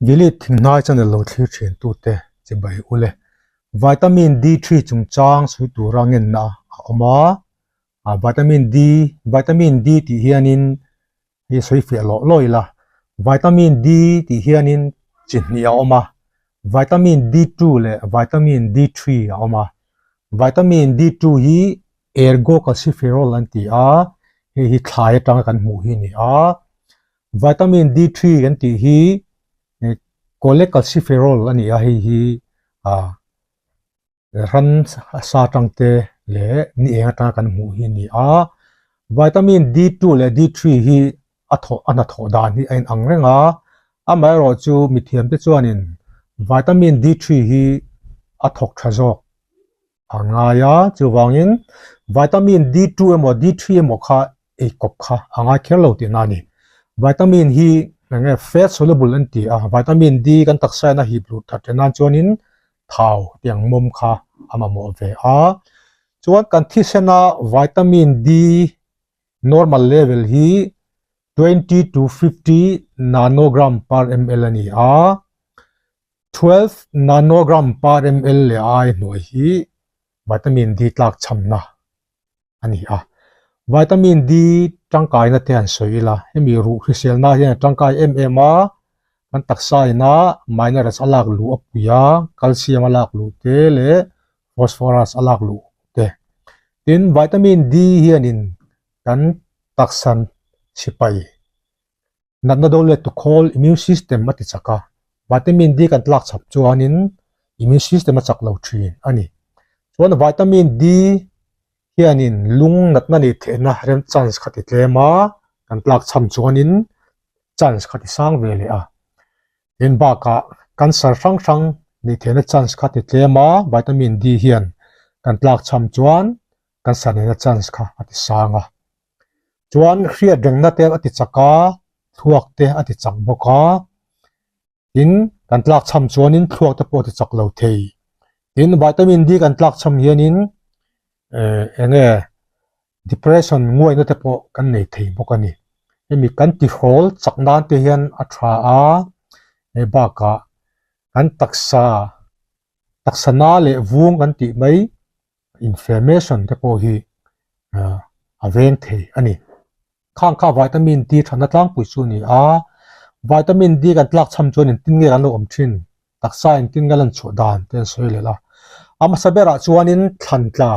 Gilead thinghnai channel lo thlir thin tute chibai ule. Vitamin D3 chungchang sawi tura ngenna a awm a, ah vitamin D vitamin D tih hianin hei sawi fiah lawh lawh ila vitamin D tih hianin chi hnih a awm a, vitamin D2 leh vitamin D3 a awm a, vitamin D2 hi ergocalciferol an ti a, hei hi thlai atanga kan hmuh hi a ni a. Vitamin D three kan tih hi cholecalciferol a ni a, hei hi ah ran sa atang te leh ni eng atanga kan hmuh hi a ni a. Vitamin D two leh D three hi a thawh a hnathawh dan hi a inang reng a, amaherawhchu mithiam te chuanin vitamin D three hi a thawk tha zawk a ngai a, chuvangin vitamin D two emaw D three emaw kha ei kawp kha a ngai kher lo tihna a ni. Vitamin hi eng nge fat soluble an ti a, vitamin D kan taksa in a hip luh that nan chuanin thau tiang mawm kha a mamawh ve a. Chuan kan thisena vitamin D normal level hi 20 to 50 nanogram per ml a ni a, 12 nanogram per ml leh ai hnuai hi vitamin D tlak chhamna a ni a. Vitamin D tangkaina te han sawi ila, hemi ruh hriselna hian a tangkai em em a, kan taksa ina minerals a lak luh a pui a, calcium a lak luh te leh phosphorus a lak luh te. Tin, vitamin D hianin kan taksa sipai Natna do let tu khawl immune system a ti chak a, vitamin D kan tlak chap chuanin immune system a chak lo thin a ni. Chuan vitamin D hianin lung natna neih theihna rem chance kha ti tlem a, kan tlak cham chuanin chance kha ti sang ve leh a. Tin bakah cancer hrang hrang neih theihna chance kha ti tlem a, vitamin D hian kan tlak cham chuan cancer neihna chance kha a ti sang a. Chuan hriat rengna te a ti chak a, thluak te a ti chak bawk a, tin kan tlak cham chuanin thluak te pawh a ti chak lo thei. Tin vitamin D kan tlak cham hianin eh eng nge depression nguaina te pawh kan nei thei bawk a ni. Hemi kan tihrawl chak nan te hian a tha a, hei bakah kan taksa taksa na leh vung kan tih mai inflammation te pawh hi a veng thei a ni. Khang kha vitamin D thatna tlangpui chu a ni a, vitamin D kan tlak cham chuan engtin nge kan lo awm thin, taksa engtin nge a lan chhuah dan te an sawi leh a. A hmasa berah chuanin thlan tla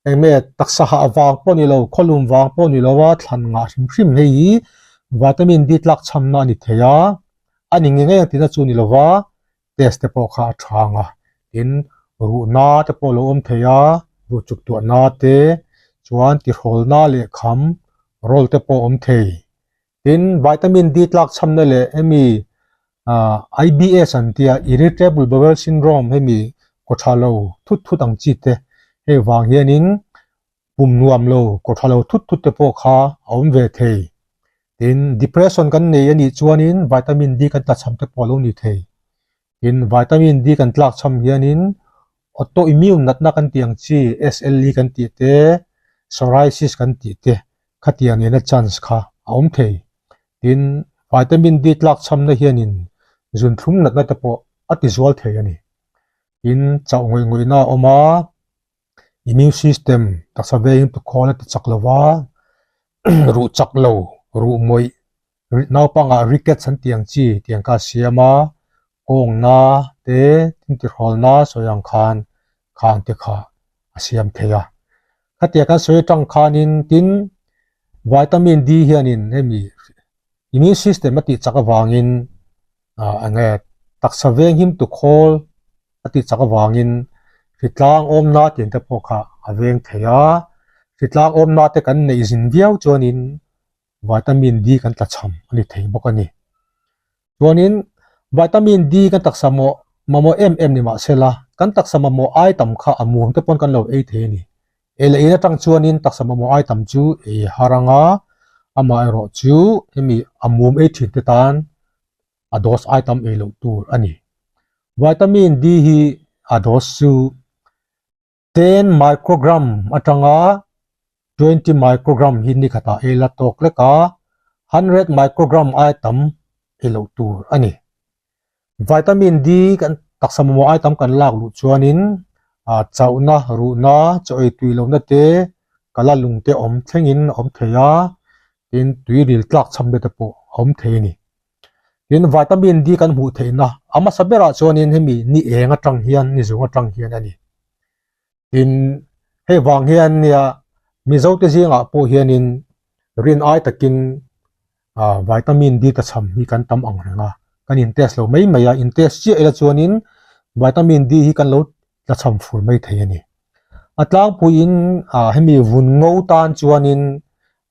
eng nge taksa hah vang pawh ni lo, khawlum vang pawh ni lo a thlan ngah hrim hrim hei hi vitamin D tlak chhamna a ni thei a, a ni nge ngei ang tihna chu a ni lo va. Test te pawh kha a thang a, tin ruhna te pawh a lo awm thei a, ruh chuk tuahna te chuan tihrawlna leh kham roll te pawh a awm thei. Tin vitamin D tlak chhamna leh hemi ah IBS an tia irritable bowel syndrome hemi kaw tha lo thut thut ang chi te hei vang hianin pum nuam lo kaw tha lo thut thut te pawh kha a awm ve thei. Tin, depression kan nei a nih chuanin vitamin D kan tlachham te pawh a lo ni thei. Tin, vitamin D kan tlakchham hianin autoimmune natna kan tih ang chi SLE kan tih te, psoriasis kan tih te khatiang nena chance kha a awm thei. Tin, vitamin D tlakchhamna hianin zunthlum natna te pawh a tizual thei a ni. Tin, chauh ngawih ngawihna a awm a. Immune system taksa vengin tukhawl a ti chak lo va, ruh chak lo, ruh mawih, naupangah rickets an tih ang chi tiang kha a siam a, kawngna te thil tihrawlna sawi ang khan khang te kha a siam thei a. Khatiang kan sawi atang khanin tin vitamin D hianin hemi immune system a tih chak avangin ah eng nge taksa venghim tukhawl a tih chak avangin hritlang awmna tih te pawh kha a veng thei a, hritlang awmna te kan neih zin viau chuanin vitamin D kan tla cham a ni thei bawk a ni. Chuanin vitamin D kan taksa mawh mamawh em em ni mahsela kan taksa mamawh ai tam kha a muang te pawn kan lo ei thei a ni. Ei leh in atang chuanin taksa mamawh ai tam chu ei har anga amaherawh chu hemi a mum ei thin te tan a dose ai tam ei loh tur a ni. Vitamin D hi a dose chu 10 microgram atanga 20 microgram hi ni khatah ei la tawk lek a, 100 microgram ai tam ei loh tur a ni. Vitamin D kan taksa mamawh ai tam kan lak luh chuanin ah chauhna, ruhna, chaw ei tui lohna te, kala lung te awm thlengin a awm thei a, tin tui ril tlak cham te pawh a awm thei a ni. Tin vitamin D kan hmuh theihna a hmasa berah chuanin hemi ni eng atang hian ni zung atang hian a ni. Tin hei vang hian nia Mizo te zingah pawh hianin rin ai takin ah vitamin D ta cham hi kan tam ang reng a, kan in test lo mai mai a, in test chiah ila chuanin vitamin D hi kan lo tla cham fur mai thei a ni. A tlangpuiin ah hemi vun ngo tan chuanin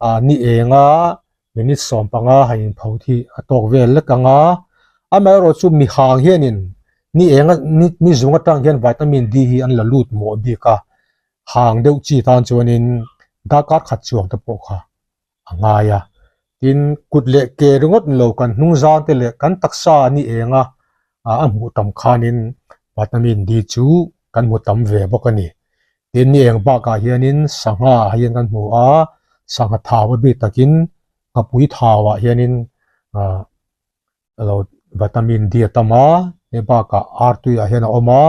ah ni enga minute 15 han inpho hi a tawk vel lek ang a, amaherawh chu mi hang hianin ni enga ni ni zung atang hian vitamin D hi an la lut mawh bik a, hang deuh chi tan chuanin darkar khat chuang te pawh kha a ngai a, tin kut leh ke ringawt ni lo kan hnung zang te leh kan taksa ni enga a hmuh tam khanin vitamin D chu kan hmu tam ve bawk a ni. Tin ni eng bakah hianin sangha ah hian kan hmu a, sangha thau a bik takin nghapui thau ah hianin ah alo vitamin D a tam a, hei bakah artui ah hian a awm a,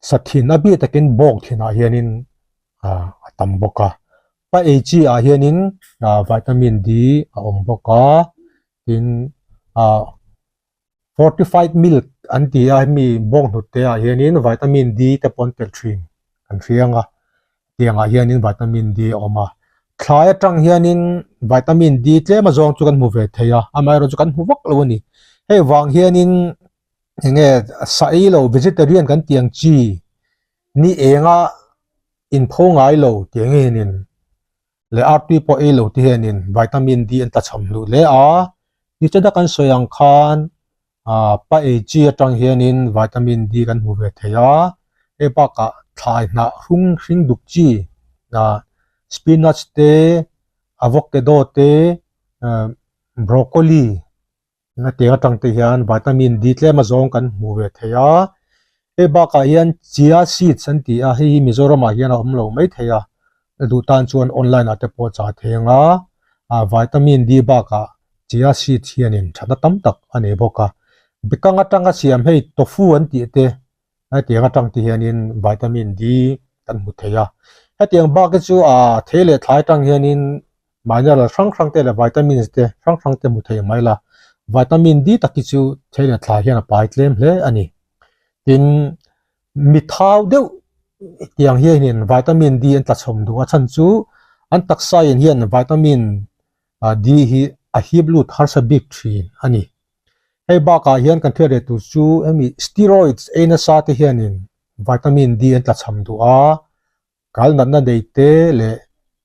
sathin a bik takin bawk thinah hianin ah a tam bawk a, pa ei chi ah hianin ah vitamin D a awm bawk a, tin ah. Fortified milk an ti a hemi bawnghnut te ah hianin vitamin D te pawh an telh thin kan hria ang a tiangah hianin vitamin D a awm a thlai atang hianin vitamin D tlem a zawng chu kan hmu ve thei a amaherawh chu kan hmu vak lo a ni hei vang hianin eng nge sa ei lo vegetarian kan tih ang chi ni enga inpho ngai lo tih ang hianin. leh artui pawh ei lo te hianin vitamin D an tlachham hluh hle a, nichina kan sawi ang khan ah pa ei chi atang hianin vitamin D kan hmu ve thei a, hei bakah thlai hnah hrung hring duk chi ah spinach te avocado te ah broccoli. Hetiang atang te hian vitamin D tlem a zawng kan hmu ve thei a, hei bakah hian chia seeds an ti a, hei hi Mizoramah hian a awm lo mai thei a, a duh tan chuan online ah te pawh a chah thei ang a, ah vitamin D bakah chia seeds hianin thatna tam tak a nei bawk a, bekang atanga siam hei tofu an tih te hetiang atang te hianin vitamin D kan hmu thei a, hetiang bak hi chu ah thei leh thlai atang hianin mineral hrang hrang te leh vitamins te hrang hrang te hmu thei mai la, vitamin D tak hi chu thei leh thlai hian a pai tlem hle a ni. Tin, mi thau deuh tiang hianin vitamin D an tlachhawm duh a chhan chu an taksa in hian vitamin D hi a hip lut harsa bik thin a ni. Hei bakah hian kan hriat leh tur chu hemi steroids ei nasa te hianin vitamin D an tlachham duh a, kal natna nei te leh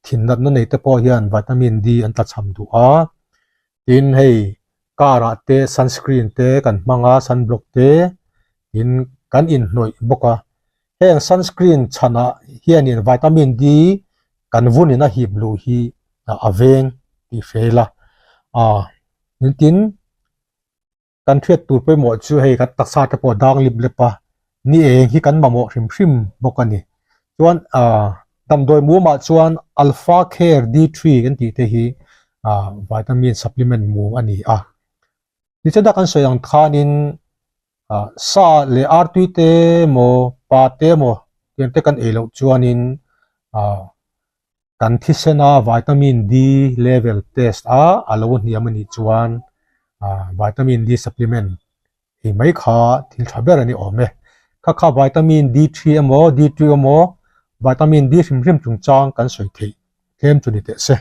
thin natna nei te pawh hian vitamin D an tlachham duh a, tin hei car ah te sunscreen te kan hmang a sunblock te tin kan inhnawih bawk a, heng sunscreen chhanah hianin vitamin D kan vunin a hip luh hi a veng tih hre ila ah tin kan hriat tur pawimawh chu hei kan taksa te pawh a dang lip lep a ni eng hi kan mamawh hrim hrim bawk a ni chuan ah damdawi mumah chuan alpha care D three kan tih te hi ah vitamin supplement mum a ni a nichina kan sawi ang khanin ah sa leh artui te emaw pa te emaw tiang te kan ei loh chuanin ah. Kan thisena vitamin D level test a a lo hniam a nih chuan vitamin D supplement ei mai kha thil tha ber a ni awm e. Kha kha vitamin D3 emaw D2 emaw vitamin D hrim hrim chungchang kan sawi theih tlem chu ni teh se.